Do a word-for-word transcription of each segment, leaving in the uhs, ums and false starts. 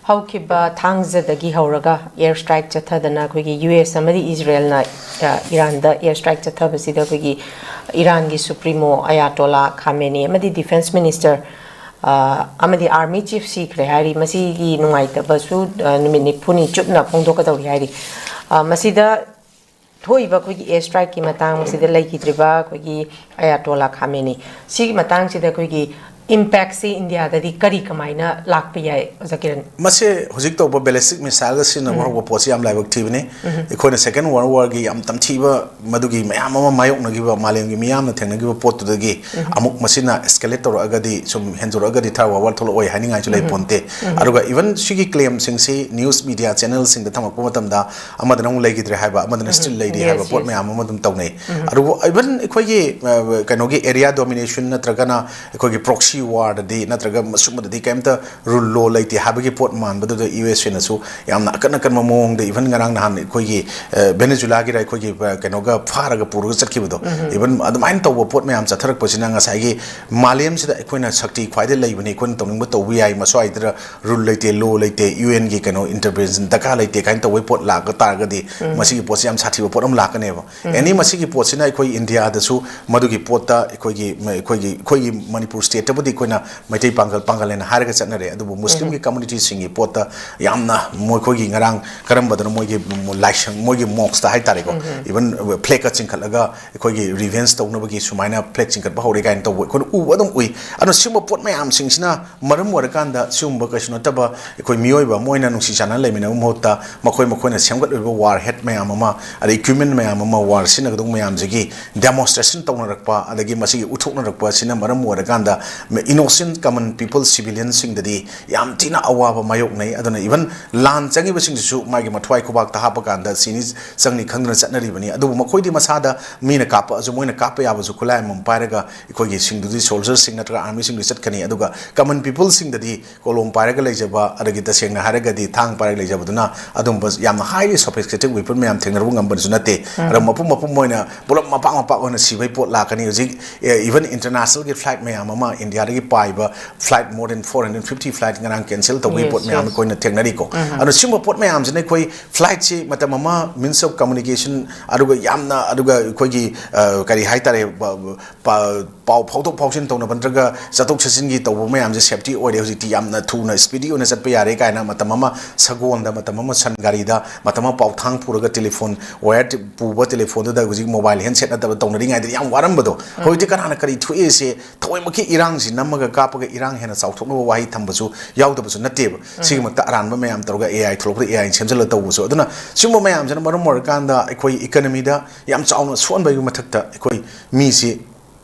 ꯍꯧꯈꯤꯕ ꯊꯥꯡꯖꯗꯒꯤ ꯍꯧꯔꯒ air strike ꯆꯠꯊꯗꯅ ꯑꯩꯈꯣꯏꯒꯤ ꯌꯨ ꯑꯦꯁ ꯑꯃꯗꯤ ꯏꯖꯔꯦꯜꯅ, ꯑ, ꯏꯔꯥꯟꯗ ꯑꯦꯌꯔ ꯁ꯭ꯇ꯭ꯔꯥꯏꯛ ꯆꯠꯊꯕꯁꯤꯗ ꯑꯩꯈꯣꯏꯒꯤ ꯏꯔꯥꯟꯒꯤ ꯁꯨꯄ꯭ꯔꯤꯃꯣ ꯑꯌꯥꯇꯣꯂꯥ ꯈꯥꯃꯦꯅꯤ ꯑꯃꯗꯤ ꯗꯤꯐꯦꯟꯁ ꯃꯤꯅꯤꯁꯇꯔ, ꯑ, ꯑꯃꯗꯤ ꯑꯥꯔꯃꯤ ꯆꯤꯐ ꯁꯤꯈ꯭ꯔꯦ ꯍꯥꯏꯔꯤ꯫ ꯃꯁꯤꯒꯤ ꯅꯨꯡꯉꯥꯏꯇꯕꯁꯨ, ꯑ, ꯅꯨꯃꯤꯠ ꯅꯤꯐꯨꯅꯤ ꯆꯨꯞꯅ ꯐꯣꯡꯗꯣꯛꯀꯗꯧꯔꯤ ꯍꯥꯏꯔꯤ꯫ ꯑ, ꯃꯁꯤꯗ ꯊꯣꯛꯏꯕ ꯑꯩꯈꯣꯏꯒꯤ ꯑꯦꯌꯔ ꯁ꯭ꯇ꯭ꯔꯥꯏꯛꯀꯤ ꯃꯇꯥꯡꯁꯤꯗ ꯂꯩꯈꯤꯗ꯭ꯔꯤꯕ ꯑꯩꯈꯣꯏꯒꯤ ꯑꯌꯥꯇꯣꯂꯥ ꯈꯥꯃꯦꯅꯤ, ꯁꯤꯒꯤ ꯃꯇꯥꯡꯁꯤꯗ ꯑꯩꯈꯣꯏꯒꯤ ꯏꯝꯄꯦꯛꯁꯤ ꯏꯟꯗꯤꯌꯥꯗꯗꯤ ꯀꯔꯤ ꯀꯃꯥꯏꯅ ꯂꯥꯛꯄ ꯌꯥꯏ, ꯑꯣꯖꯥ ꯀꯤꯔꯟ? ꯃꯁꯦ ꯍꯧꯖꯤꯛ ꯇꯧꯕ ꯕꯦꯂꯤꯁꯇꯤꯛ ꯃꯤꯁꯥꯏꯜꯒ ꯁꯤꯖꯤꯟꯅꯕ ꯎꯝ꯫ ꯍꯧꯕ ꯄꯣꯠꯁꯤ ꯌꯥꯝ ꯂꯥꯏꯕꯛ ꯊꯤꯕꯅꯤ꯫ ꯎꯝ꯫ ꯑꯩꯈꯣꯏꯅ ꯁꯦꯀꯦꯟ ꯋꯥꯔꯜ ꯋꯥꯔꯒꯤ ꯌꯥꯝ ꯇꯝꯊꯤꯕ, ꯃꯗꯨꯒꯤ ꯃꯌꯥꯝ ꯑꯃ ꯃꯥꯌꯣꯛꯅꯈꯤꯕ, ꯃꯥꯂꯦꯝꯒꯤ ꯃꯤꯌꯥꯝꯅ ꯊꯦꯡꯅꯈꯤꯕ ꯄꯣꯠꯇꯨꯗꯒꯤ ꯎꯝ꯫ ꯑꯃꯨꯛ ꯃꯁꯤꯅ ꯑꯦꯁꯀꯦꯂꯦꯠ ꯇꯧꯔꯛꯑꯒꯗꯤ, ꯁꯨꯝ ꯍꯦꯟꯗꯣꯔꯛꯑꯒꯗꯤ ꯊꯔ ꯋꯥꯔ ꯊꯣꯛꯂꯛꯑꯣꯏ ꯍꯥꯏꯅꯤꯡꯉꯥꯏꯁꯨ ꯎꯝ꯫ ꯂꯩꯄꯣꯟꯇꯦ꯫ ꯎꯝ꯫ ꯑꯗꯨꯒ ꯏꯚꯟ ꯁꯤꯒꯤ ꯀ꯭ꯂꯦꯝꯁꯤꯡꯁꯤ ꯅ꯭ꯌꯨꯁ ꯃꯤꯗꯤꯌꯥ ꯆꯦꯅꯦꯜꯁꯤꯡꯗ ꯊꯝꯃꯛꯄ ꯃꯇꯝꯗ ꯑꯃꯗꯅ ꯑꯃꯨꯛ ꯂꯩꯈꯤꯗ꯭ꯔꯦ ꯍꯥꯏꯕ, ꯑꯃꯗꯅ ꯎꯝ꯫ ꯁ꯭ꯇꯤꯜ ꯂꯩꯔꯤ ꯍꯥꯏꯕ ꯌꯦꯁ, ꯄꯣꯠ ꯌꯦꯁ꯫ ꯃꯌꯥꯝ ꯑꯃ ꯑꯗꯨꯝ ꯇꯧꯅꯩ꯫ ꯎꯝ꯫ ꯑꯗꯨꯕꯨ ꯏꯚꯟ ꯑꯩꯈꯣꯏꯒꯤ, ꯑ, ꯀꯩꯅꯣꯒꯤ ꯑꯦꯔꯤꯌꯥ ꯗꯣꯃꯤꯅꯦꯁꯟ ꯅꯠꯇ꯭ꯔꯒꯅ ꯑꯩꯈꯣꯏꯒꯤ ꯄ꯭ꯔꯣꯛꯁꯤ ꯋꯥꯔꯗꯗꯤ ꯅꯠꯇ꯭ꯔꯒ ꯁꯨꯝꯕꯗꯗꯤ ꯀꯩꯝꯇ ꯔꯨꯜ ꯂꯣ ꯂꯩꯇꯦ ꯍꯥꯏꯕꯒꯤ ꯄꯣꯠ ꯃꯥꯟꯕꯗꯨꯗ ꯌꯨ ꯑꯦꯁ ꯑꯦꯅꯁꯨ ꯌꯥꯝꯅ ꯑꯀꯟ ꯑꯀꯟꯕ ꯃꯑꯣꯡꯗ, ꯏꯚꯟ ꯉꯔꯥꯡ ꯅꯍꯥꯟ ꯑꯩꯈꯣꯏꯒꯤ, ꯑ, ꯚꯦꯅꯦꯖꯨꯂꯥꯒꯤꯔ ꯑꯩꯈꯣꯏꯒꯤ, ꯑ, ꯀꯩꯅꯣꯒ ꯐꯥꯔꯒ ꯄꯨꯔꯒ ꯆꯠꯈꯤꯕꯗꯣ, ꯎꯝ꯫ ꯏꯚꯟ ꯑꯗꯨꯃꯥꯏꯅ ꯇꯧꯕ ꯄꯣꯠ ꯃꯌꯥꯝ ꯆꯠꯊꯔꯛꯄꯁꯤꯅ ꯉꯁꯥꯏꯒꯤ ꯃꯥꯂꯦꯝꯁꯤꯗ ꯑꯩꯈꯣꯏꯅ ꯁꯛꯇꯤ ꯈ꯭ꯋꯥꯏꯗꯩ ꯂꯩꯕꯅꯤ, ꯑꯩꯈꯣꯏꯅ ꯇꯧꯅꯤꯡꯕ ꯇꯧꯕ ꯌꯥꯏ, ꯃꯁ꯭ꯋꯥꯏꯗ ꯔꯨꯜ ꯂꯩꯇꯦ, ꯂꯣ ꯂꯩꯇꯦ, ꯌꯨ ꯑꯦꯟꯒꯤ ꯀꯩꯅꯣ ꯏꯟꯇꯔꯚꯦꯟꯁꯟ ꯗꯔꯀꯥꯔ ꯂꯩꯇꯦ ꯀꯥꯏꯅ ꯇꯧꯕꯒꯤ ꯄꯣꯠ ꯂꯥꯛꯄ ꯇꯥꯔꯒꯗꯤ ꯎꯝ꯫ ꯃꯁꯤꯒꯤ ꯄꯣꯠꯁꯤ ꯌꯥꯝ ꯁꯥꯊꯤꯕ ꯄꯣꯠ ꯑꯃ ꯂꯥꯛꯀꯅꯦꯕ꯫ ꯎꯝ꯫ ꯑꯦꯅꯤ ꯃꯁꯤꯒꯤ ꯄꯣꯠꯁꯤꯅ ꯑꯩꯈꯣꯏ ꯏꯟꯗꯤꯌꯥꯗꯁꯨ ꯃꯗꯨꯒꯤ ꯄꯣꯠꯇ ꯑꯩꯈꯣꯏꯒꯤ, ꯑꯩꯈꯣꯏꯒꯤ, ꯑꯩꯈꯣꯏꯒꯤ ꯃꯅꯤꯄꯨꯔ ꯁ꯭ꯇꯦꯠꯇꯕꯨꯗꯤ ꯑꯩꯈꯣꯏꯅ ꯃꯩꯇꯩ ꯄꯥꯡꯒꯜ, ꯄꯥꯡꯒꯜ ꯍꯥꯏꯅ ꯍꯥꯏꯔꯒ ꯆꯠꯅꯔꯦ, ꯑꯗꯨꯕꯨ ꯃꯨꯁꯂꯤꯝꯒꯤ ꯎꯝ꯫ ꯀꯝꯃꯨꯅꯤꯇꯤꯁꯤꯡꯒꯤ ꯄꯣꯠꯇ ꯌꯥꯝꯅ ꯃꯈꯣꯏꯒꯤ ꯉꯔꯥꯡ ꯀꯔꯝꯕꯗꯅꯣ ꯃꯣꯏꯒꯤ ꯂꯥꯏꯁꯪ, ꯃꯣꯏꯒꯤ ꯃꯣꯛꯁꯇ ꯍꯥꯏꯇꯥꯔꯦꯀꯣ, ꯎꯝ꯫ ꯏꯚꯟ ꯐ꯭ꯂꯦꯛꯀ ꯆꯤꯡꯈꯠꯂꯒ ꯑꯩꯈꯣꯏꯒꯤ ꯔꯤꯚꯦꯟꯖ ꯇꯧꯅꯕꯒꯤ ꯁꯨꯃꯥꯏꯅ ꯐ꯭ꯂꯦꯛ ꯆꯤꯡꯈꯠꯄ ꯍꯧꯔꯦ ꯀꯥꯏꯅ ꯇꯧꯕ ꯑꯩꯈꯣꯏꯅ ꯎꯕ ꯑꯗꯨꯝ ꯎꯏ꯫ ꯑꯗꯨꯅ ꯁꯤꯒꯨꯝꯕ ꯄꯣꯠ ꯃꯌꯥꯝꯁꯤꯡꯁꯤꯅ ꯃꯔꯝ ꯑꯣꯏꯔꯀꯥꯟꯗ ꯁꯤꯒꯨꯝꯕ ꯀꯩꯁꯨ ꯅꯠꯇꯕ ꯑꯩꯈꯣꯏ ꯃꯤꯑꯣꯏꯕ ꯑꯃ ꯑꯣꯏꯅ ꯅꯨꯡꯁꯤ ꯆꯥꯟꯅꯅ ꯂꯩꯃꯤꯟꯅꯕ ꯃꯍꯨꯠꯇ ꯃꯈꯣꯏ ꯃꯈꯣꯏꯅ ꯁꯦꯝꯒꯠꯂꯤꯕ ꯋꯥꯔ ꯍꯦꯠ ꯃꯌꯥꯝ ꯑꯃ, ꯑꯗꯩ ꯏꯀ꯭ꯋꯤꯞꯃꯦꯟ ꯃꯌꯥꯝ ꯑꯃ, ꯋꯥꯔ ꯁꯤꯖꯤꯟꯅꯒꯗꯧꯕ ꯃꯌꯥꯝꯁꯤꯒꯤ ꯗꯦꯃꯣꯟꯁꯇ꯭ꯔꯦꯁꯟ ꯇꯧꯅꯔꯛꯄ, ꯑꯗꯒꯤ ꯃꯁꯤꯒꯤ ꯎꯠꯊꯣꯛꯅꯔꯛꯄ ꯑꯁꯤꯅ ꯃꯔꯝ ꯑꯣꯏꯔꯀꯥꯟꯗ ꯏꯅꯣꯁꯦꯟ ꯀꯃꯟ ꯄꯤꯄꯜ, ꯁꯤꯚꯤꯂꯤꯌꯟꯁꯤꯡꯗꯗꯤ ꯌꯥꯝ ꯊꯤꯅ ꯑꯋꯥꯕ ꯃꯥꯌꯣꯛꯅꯩ꯫ ꯑꯗꯨꯅ ꯏꯚꯟ ꯂꯥꯟ ꯆꯪꯉꯤꯕꯁꯤꯡꯁꯤꯁꯨ ꯃꯥꯒꯤ ꯃꯊ꯭ꯋꯥꯏ ꯈꯨꯕꯥꯛꯇ ꯍꯥꯞꯄꯀꯥꯟꯗ ꯁꯤꯅꯤ ꯆꯪꯅꯤ ꯈꯪꯗꯅ ꯆꯠꯅꯔꯤꯕꯅꯤ꯫ ꯑꯗꯨꯕꯨ ꯃꯈꯣꯏꯗꯤ ꯃꯁꯥꯗ ꯃꯤꯅ ꯀꯥꯞꯄꯛꯑꯁꯨ ꯃꯣꯏꯅ ꯀꯥꯞꯄ ꯌꯥꯕꯁꯨ ꯈꯨꯠꯂꯥꯏ ꯑꯃꯃꯝ ꯄꯥꯏꯔꯒ ꯑꯩꯈꯣꯏꯒꯤ ꯁꯤꯡꯗꯨꯗꯤ ꯁꯣꯜꯖꯔꯁꯤꯡ ꯅꯠꯇ꯭ꯔꯒ ꯑꯥꯔꯃꯤꯁꯤꯡꯗꯨ ꯆꯠꯀꯅꯤ꯫ ꯑꯗꯨꯒ ꯀꯃꯟ ꯄꯤꯄꯜꯁꯤꯡꯗꯗꯤ ꯀꯣꯂꯣꯝ ꯄꯥꯏꯔꯒ ꯂꯩꯖꯕ, ꯑꯗꯒꯤ ꯇꯁꯦꯡꯅ ꯍꯥꯏꯔꯒꯗꯤ ꯊꯥꯡ ꯄꯥꯏꯔꯒ ꯂꯩꯖꯕꯗꯨꯅ ꯑꯗꯨꯝꯕ ꯌꯥꯝꯅ ꯍꯥꯏꯂꯤ ꯁꯣꯐꯤꯁꯇꯤꯀꯦꯇꯦꯠ ꯋꯦꯄꯟ ꯃꯌꯥꯝ ꯊꯦꯡꯅꯔꯨꯕ ꯉꯝꯕꯅꯁꯨ ꯅꯠꯇꯦ꯫ ꯎꯝ꯫ ꯑꯗꯣ ꯃꯄꯨꯝ ꯃꯄꯨꯝ ꯑꯣꯏꯅ ꯄꯨꯂꯞ ꯃꯄꯥꯛ ꯃꯄꯥꯛ ꯑꯣꯏꯅ ꯁꯤꯕꯒꯤ ꯄꯣꯠ ꯂꯥꯛꯀꯅꯤ꯫ ꯍꯧꯖꯤꯛ, ꯑꯦ, ꯏꯚꯟ ꯏꯟꯇꯔꯅꯦꯁꯅꯦꯜꯒꯤ ꯐ꯭ꯂꯥꯏꯠ ꯃꯌꯥꯝ ꯑꯃ ꯏꯟꯗꯤꯌꯥ ꯗꯒꯤ ꯄꯥꯏꯕ flight more than four hundred fifty flight ꯉꯔꯥꯡ cancel ꯇꯧꯕꯒꯤ ꯄꯣꯠ ꯃꯌꯥꯝ ꯑꯩꯈꯣꯏꯅ ꯊꯦꯡꯅꯔꯤꯀꯣ꯫ ꯑꯗꯣ ꯁꯤꯒꯨꯝꯕ ꯄꯣꯠ ꯃꯌꯥꯝꯁꯤꯅ ꯑꯩꯈꯣꯏ flightꯁꯤ ꯃꯇꯝ ꯑꯃ means of communication, ꯑꯗꯨꯒ ꯌꯥꯝꯅ, ꯑꯗꯨꯒ ꯑꯩꯈꯣꯏꯒꯤ, ꯑ, ꯀꯔꯤ ꯍꯥꯏꯇꯥꯔꯦ, ꯄ-, ꯄ-, ꯄꯥꯎ ꯐꯥꯎꯗꯣꯛ ꯐꯥꯎꯖꯤꯟ ꯇꯧꯅꯕ ꯅꯠꯇ꯭ꯔꯒ ꯆꯠꯊꯣꯛ ꯆꯠꯁꯤꯟꯒꯤ ꯇꯧꯕ ꯃꯌꯥꯝꯁꯦ safety ꯑꯣꯏꯔꯦ꯫ ꯍꯧꯖꯤꯛꯇꯤ ꯌꯥꯝꯅ ꯊꯨꯅ speedy ꯑꯣꯏꯅ ꯆꯠꯄ ꯌꯥꯔꯦ ꯀꯥꯏꯅ ꯃꯇꯝ ꯑꯃ ꯁꯒꯣꯜꯗ, ꯃꯇꯝ ꯑꯃ ꯁꯟ ꯒꯥꯔꯤꯗ, ꯃꯇꯝ ꯑꯃ ꯄꯥꯎꯊꯥꯡ ꯄꯨꯔꯒ telephone wire ꯄꯨꯕ telephoneꯗꯨꯗ ꯍꯧꯖꯤꯛ mobile handset ꯅꯠꯇꯕ ꯇꯧꯅꯔꯤꯉꯩꯗ ꯌꯥꯝ ꯋꯥꯔꯝꯕꯗꯣ꯫ ꯍꯧꯖꯤꯛꯇꯤ ꯀꯅꯥꯅ ꯀꯔꯤ ꯊꯣꯛꯏꯁꯦ ꯊꯑꯣꯏꯃꯛꯀꯤ ꯏꯔꯥꯡꯁꯤ ꯅꯝꯃꯒ ꯀꯥꯞꯄꯒ ꯏꯔꯥꯡ ꯍꯦꯟꯅ ꯆꯥꯎꯊꯣꯛꯅꯕ ꯋꯥꯍꯩ ꯊꯝꯕꯁꯨ ꯌꯥꯎꯗꯕꯁꯨ ꯅꯠꯇꯦꯕ꯫ ꯁꯤꯒꯤ ꯃꯊꯛꯇ ꯑꯔꯥꯟꯕ ꯃꯌꯥꯝ ꯇꯧꯔꯒ AI ꯊꯣꯛꯂꯛꯄꯗ AI ꯁꯦꯝꯖꯤꯜꯂꯒ ꯇꯧꯕꯁꯨ꯫ ꯑꯗꯨꯅ ꯁꯤꯒꯨꯝꯕ ꯃꯌꯥꯝꯁꯤꯅ ꯃꯔꯝ ꯑꯣꯏꯔꯀꯥꯟꯗ ꯑꯩꯈꯣꯏ economyꯗ ꯌꯥꯝ ꯆꯥꯎꯅ ꯁꯣꯛꯍꯟꯕꯒꯤ ꯃꯊꯛꯇ ꯑꯩꯈꯣꯏ ꯃꯤꯁꯤ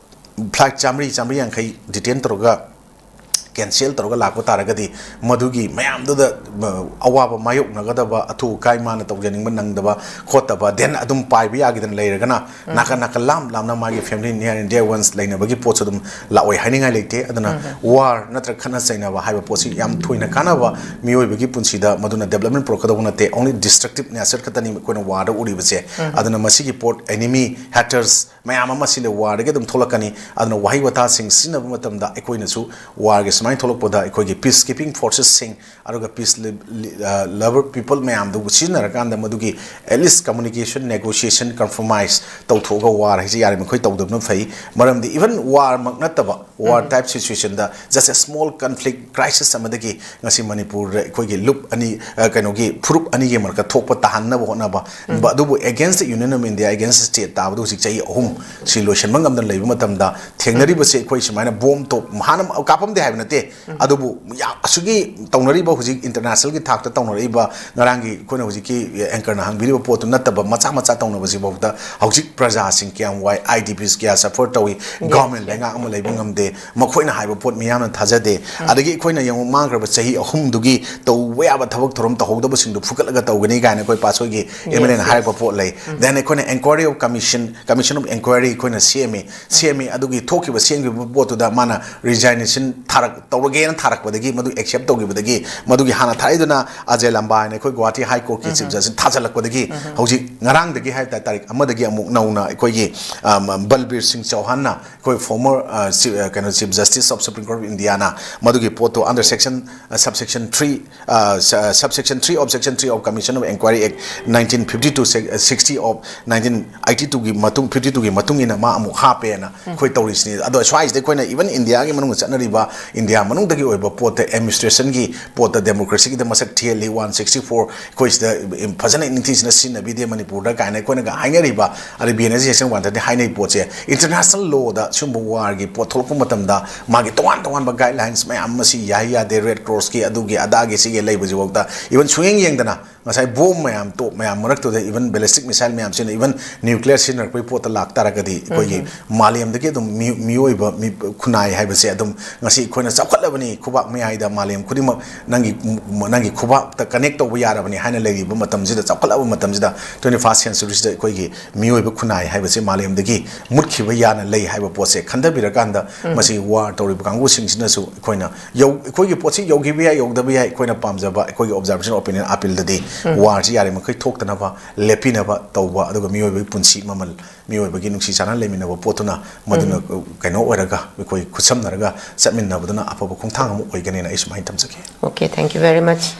flight ꯆꯥꯝꯃꯔꯤ, ꯆꯥꯝꯃꯔꯤ ꯌꯥꯡꯈꯩ detain ꯇꯧꯔꯒ cancel ꯇꯧꯔꯒ ꯂꯥꯛꯄ ꯇꯥꯔꯒꯗꯤ ꯃꯗꯨꯒꯤ ꯃꯌꯥꯝꯗꯨꯗ, ꯑ, ꯑꯋꯥꯕ ꯃꯥꯌꯣꯛꯅꯒꯗꯕ, ꯑꯊꯨ ꯑꯀꯥꯏ ꯃꯥꯅ ꯇꯧꯖꯅꯤꯡꯕ ꯅꯪꯗꯕ ꯈꯣꯠꯇꯕ, then ꯑꯗꯨꯝ ꯄꯥꯏꯕ ꯌꯥꯈꯤꯗꯅ ꯂꯩꯔꯒꯅ ꯅꯥꯀꯟ ꯅꯥꯀꯟ ꯂꯥꯞ ꯂꯥꯞꯅ ꯃꯥꯒꯤ family near and dear ones ꯂꯩꯅꯕꯒꯤ ꯄꯣꯠꯁꯨ ꯑꯗꯨꯝ ꯂꯥꯛꯑꯣꯏ ꯍꯥꯏꯅꯤꯡꯉꯥꯏ ꯂꯩꯇꯦ꯫ ꯑꯗꯨꯅ war ꯅꯠꯇ꯭ꯔꯒ ꯈꯠꯅ ꯆꯩꯅꯕ ꯍꯥꯏꯕ ꯄꯣꯠꯁꯤ ꯌꯥꯝ ꯊꯣꯏꯅ ꯀꯥꯟꯅꯕ ꯃꯤꯑꯣꯏꯕꯒꯤ ꯄꯨꯟꯁꯤꯗ ꯃꯗꯨꯅ development ꯄꯨꯔꯛꯀꯗꯧꯕ ꯅꯠꯇꯦ, only destructive nature ꯈꯛꯇꯅꯤ ꯑꯩꯈꯣꯏꯅ warꯗ ꯎꯔꯤꯕꯁꯦ꯫ ꯑꯗꯨꯅ ꯃꯁꯤꯒꯤ ꯄꯣꯠ enemy haters ꯃꯌꯥꯝ ꯑꯃ ꯁꯤꯅ warꯗꯒꯤ ꯑꯗꯨꯝ ꯊꯣꯛꯂꯛꯀꯅꯤ꯫ ꯑꯗꯨꯅ ꯋꯥꯍꯩ ꯋꯥꯇꯥꯁꯤꯡ ꯁꯤꯖꯤꯟꯅꯕ ꯃꯇꯝꯗ ꯑꯩꯈꯣꯏꯅꯁꯨ warꯒꯤ ꯁꯨꯃꯥꯏꯅ ꯊꯣꯛꯂꯛꯄꯗ ꯑꯩꯈꯣꯏꯒꯤ peace keeping forcesꯁꯤꯡ ꯑꯗꯨꯒ peace li-, li-, ꯑ, lover people ꯃꯌꯥꯝꯗꯨꯕꯨ ꯁꯤꯖꯤꯟꯅꯔꯀꯥꯟꯗ ꯃꯗꯨꯒꯤ at least communication, negotiation, compromise ꯇꯧꯊꯣꯛꯑꯒ war ꯍꯥꯏꯁꯦ ꯌꯥꯔꯤꯃꯈꯩ ꯇꯧꯗꯕꯅ ꯐꯩ꯫ ꯃꯔꯝꯗꯤ even warꯃꯛ ꯅꯠꯇꯕ war type situationꯗ just a small conflict crisis ꯑꯃꯗꯒꯤ ꯉꯁꯤ ꯃꯅꯤꯄꯨꯔꯗ ꯑꯩꯈꯣꯏꯒꯤ ꯂꯨꯞ ꯑꯅꯤ, ꯑ, ꯀꯩꯅꯣꯒꯤ ꯐꯨꯔꯨꯞ ꯑꯅꯤꯒꯤ ꯃꯔꯛꯇ ꯊꯣꯛꯄ ꯇꯥꯍꯟꯅꯕ ꯍꯣꯠꯅꯕ, ꯕ-, ꯑꯗꯨꯕꯨ against the Union of India, against the state ꯇꯥꯕꯗ ꯍꯧꯖꯤꯛ ꯆꯍꯤ ꯑꯍꯨꯝ ꯁꯤ ꯂꯣꯏꯁꯤꯟꯕ ꯉꯝꯗꯅ ꯂꯩꯕ ꯃꯇꯝꯗ ꯊꯦꯡꯅꯔꯤꯕꯁꯦ ꯑꯩꯈꯣꯏ ꯁꯨꯃꯥꯏꯅ bomb ꯇꯣꯞ ꯍꯥꯟꯅ ꯀꯥꯞꯄꯝꯗꯦ ꯍꯥꯏꯕ ꯅꯠꯇꯦ, ꯑꯗꯨꯕꯨ ꯌꯥꯝ ꯑꯁꯤꯒꯤ ꯇꯧꯅꯔꯤꯕ ꯍꯧꯖꯤꯛ internationalꯒꯤ ꯊꯥꯛꯇ ꯇꯧꯅꯔꯛꯏꯕ ꯉꯔꯥꯡꯒꯤ ꯑꯩꯈꯣꯏꯅ ꯍꯧꯖꯤꯛꯀꯤ anchorꯅ ꯍꯪꯕꯤꯔꯤꯕ ꯄꯣꯠꯇꯨ ꯅꯠꯇꯕ ꯃꯆꯥ ꯃꯆꯥ ꯇꯧꯅꯕꯁꯤꯐꯥꯎꯗ ꯍꯧꯖꯤꯛ ꯄ꯭ꯔꯖꯥꯁꯤꯡ ꯀꯌꯥꯝ ꯋꯥꯏ, IDPs ꯀꯌꯥ suffer ꯇꯧꯏ, government ꯂꯩꯉꯥꯛ ꯑꯃ ꯂꯩꯕ ꯉꯝꯗꯦ, ꯃꯈꯣꯏꯅ ꯍꯥꯏꯕ ꯄꯣꯠ ꯃꯤꯌꯥꯝꯅ ꯊꯥꯖꯗꯦ꯫ ꯑꯗꯒꯤ ꯑꯩꯈꯣꯏꯅ ꯌꯦꯡꯉꯨ, ꯃꯥꯡꯈ꯭ꯔꯕ ꯆꯍꯤ ꯑꯍꯨꯝꯗꯨꯒꯤ ꯇꯧꯕ ꯌꯥꯕ ꯊꯕꯛ ꯊꯧꯔꯝ ꯇꯧꯍꯧꯗꯕꯁꯤꯡꯗꯨ ꯐꯨꯒꯠꯂꯒ ꯇꯧꯒꯅꯤ ꯀꯥꯏꯅ ꯑꯩꯈꯣꯏ ꯄꯥꯁꯣꯏꯒꯤ MLAꯅ ꯍꯥꯏꯔꯛꯄ ꯄꯣꯠ ꯂꯩ꯫ Then ꯑꯩꯈꯣꯏꯅ inquiry of commission, commission of inquiry ꯑꯩꯈꯣꯏꯅ ꯁꯦꯝꯃꯤ, ꯁꯦꯝꯃꯤ꯫ ꯑꯗꯨꯒꯤ ꯊꯣꯛꯈꯤꯕ, ꯁꯦꯝꯈꯤꯕ ꯄꯣꯠꯇꯨꯗ ꯃꯥꯅ resignation ꯊꯥꯔꯛ-, ꯇꯧꯔꯒꯦꯅ ꯊꯥꯔꯛꯄꯗꯒꯤ, ꯃꯗꯨ accept ꯇꯧꯈꯤꯕꯗꯒꯤ, ꯃꯗꯨꯒꯤ ꯍꯥꯟꯅ ꯊꯥꯔꯛꯏꯗꯨꯅ ꯑꯖꯌ ꯂꯝꯕꯥ ꯍꯥꯏꯅ ꯑꯩꯈꯣꯏ ꯒꯨꯋꯥꯍꯥꯇꯤ High Courtꯀꯤ Chief Justice ꯊꯥꯖꯤꯜꯂꯛꯄꯗꯒꯤ, ꯍꯧꯖꯤꯛ ꯉꯔꯥꯡꯗꯒꯤ ꯍꯥꯏ ꯇꯥꯔꯦ, ꯇꯥꯔꯤꯛ ꯑꯃꯗꯒꯤ ꯑꯃꯨꯛ ꯅꯧꯅ ꯑꯩꯈꯣꯏꯒꯤ, ꯑꯝ, ꯕꯜꯕꯤꯔ ꯁꯤꯡ ꯆꯧꯍꯥꯟꯅ ꯑꯩꯈꯣꯏ former, ꯑ, ꯁꯤ-, ꯑ, ꯀꯩꯅꯣ, Chief Justice of Supreme Court of Indiaꯅ ꯃꯗꯨꯒꯤ ꯄꯣꯠꯇꯣ under section, uh, subsection three, uh, subsection three of section three of Commission of Inquiry Act nineteen fifty to sixty of nineteen eighty twoꯒꯤ ꯃꯇꯨꯡ, fifty twoꯒꯤ ꯃꯇꯨꯡ ꯏꯟꯅ ꯃꯥ ꯑꯃꯨꯛ ꯍꯥꯞꯄꯦꯅ ꯑꯩꯈꯣꯏ ꯇꯧꯔꯤꯁꯤꯅꯤ꯫ ꯑꯗꯣ ꯁ꯭ꯋꯥꯏꯁꯤꯗ ꯑꯩꯈꯣꯏꯅ even Indiaꯒꯤ ꯃꯅꯨꯡꯗ ꯆꯠꯅꯔꯤꯕ, India ꯃꯅꯨꯡꯗꯒꯤ ꯑꯣꯏꯕ ꯄꯣꯠꯇ, administrationꯒꯤ ꯄꯣꯠꯇ, democracyꯒꯤꯗ ꯃꯁꯛ ꯊꯤꯍꯜꯂꯤ, one sixty four ꯑꯩꯈꯣꯏ ꯁꯤꯗ ꯐꯖꯅ ꯅꯤꯡꯊꯤꯖꯅ ꯁꯤꯖꯤꯟꯅꯕꯤꯗꯦ ꯃꯅꯤꯄꯨꯔꯗ ꯀꯥꯏꯅ ꯑꯩꯈꯣꯏꯅꯒ ꯍꯥꯏꯅꯔꯤꯕ, ꯑꯗꯩ B N S section one thirty ꯍꯥꯏꯅꯩ ꯄꯣꯠꯁꯦ, international lawꯗ ꯁꯤꯒꯨꯝꯕ warꯒꯤ ꯄꯣꯠ ꯊꯣꯛꯂꯛꯄ ꯃꯇꯝꯗ ꯃꯥꯒꯤ ꯇꯣꯉꯥꯟ ꯇꯣꯉꯥꯟꯕ guidelines ꯃꯌꯥꯝ ꯑꯃ, ꯁꯤ ꯌꯥꯏ ꯌꯥꯗꯦ, Red Crossꯀꯤ, ꯑꯗꯨꯒꯤ ꯑꯗꯥꯒꯤ, ꯁꯤꯒꯤ ꯂꯩꯕꯁꯤꯐꯥꯎꯗ even ꯁꯨꯡꯌꯦꯡ ꯌꯦꯡꯗꯅ ꯉꯁꯥꯏ bomb ꯃꯌꯥꯝ, top ꯃꯌꯥꯝ ꯃꯔꯛꯇꯨꯗ even ballistic missile ꯃꯌꯥꯝꯁꯤꯅ even nuclear ꯁꯤꯖꯤꯟꯅꯔꯛꯄꯒꯤ ꯄꯣꯠꯇ ꯂꯥꯛ ꯇꯥꯔꯒꯗꯤ ꯑꯩꯈꯣꯏꯒꯤ ꯃꯥꯂꯦꯝꯗꯒꯤ ꯑꯗꯨꯝ ꯃꯤ-, ꯃꯤꯑꯣꯏꯕ, ꯃꯤ-, ꯈꯨꯟꯅꯥꯏ ꯍꯥꯏꯕꯁꯦ ꯑꯗꯨꯝ ꯉꯁꯤ ꯑꯩꯈꯣꯏꯅ ꯆꯥꯎꯈꯠꯂꯕꯅꯤ, ꯈꯨꯕꯥꯛ ꯃꯌꯥꯏꯗ ꯃꯥꯂꯦꯝ ꯈꯨꯗꯤꯡꯃꯛ ꯅꯪꯒꯤ, ꯅꯪꯒꯤ ꯈꯨꯕꯥꯛꯇ connect ꯇꯧꯕ ꯌꯥꯔꯕꯅꯤ ꯍꯥꯏꯅ ꯂꯩꯔꯤꯕ ꯃꯇꯝꯁꯤꯗ, ꯆꯥꯎꯈꯠꯂꯕ ꯃꯇꯝꯁꯤꯗ, twenty first centuryꯁꯤꯗ ꯑꯩꯈꯣꯏꯒꯤ ꯃꯤꯑꯣꯏꯕ ꯈꯨꯟꯅꯥꯏ ꯍꯥꯏꯕꯁꯦ ꯃꯥꯂꯦꯝꯗꯒꯤ ꯃꯨꯠꯈꯤꯕ ꯌꯥꯅ ꯂꯩ ꯍꯥꯏꯕ ꯄꯣꯠꯁꯦ ꯈꯟꯊꯕꯤꯔꯀꯥꯟꯗ ꯃꯁꯤꯒꯤ war ꯇꯧꯔꯤꯕ ꯀꯥꯡꯕꯨꯁꯤꯡꯁꯤꯅꯁꯨ ꯑꯩꯈꯣꯏꯅ ꯌꯧ-, ꯑꯩꯈꯣꯏꯒꯤ ꯄꯣꯠꯁꯤ ꯌꯧꯈꯤꯕ ꯌꯥꯏ, ꯌꯧꯗꯕ ꯌꯥꯏ, ꯑꯩꯈꯣꯏꯅ ꯄꯥꯝꯖꯕ ꯑꯩꯈꯣꯏꯒꯤ observation, opinion, appealꯗꯗꯤ warꯁꯤ ꯌꯥꯔꯤꯃꯈꯩ ꯊꯣꯛꯇꯅꯕ, ꯂꯦꯞꯄꯤꯅꯕ ꯇꯧꯕ, ꯑꯗꯨꯒ ꯃꯤꯑꯣꯏꯕꯒꯤ ꯄꯨꯟꯁꯤ ꯃꯃꯜ, ꯃꯤꯑꯣꯏꯕꯒꯤ ꯅꯨꯡꯁꯤ ꯆꯥꯟꯅꯅ ꯂꯩꯃꯤꯟꯅꯕ ꯄꯣꯠꯇꯨꯅ ꯃꯗꯨꯅ ꯀꯩꯅꯣ ꯑꯣꯏꯔꯒ, ꯑꯩꯈꯣꯏ ꯈꯨꯠꯁꯝꯅꯔꯒ ꯆꯠꯃꯤꯟꯅꯕꯗꯨꯅ ꯑꯐꯕ ꯈꯣꯡꯊꯥꯡ ꯑꯃ ꯑꯣꯏꯒꯅꯤꯅ ꯑꯩ ꯁꯨꯃꯥꯏꯅ ꯊꯝꯖꯒꯦ꯫ Okay, thank you very much.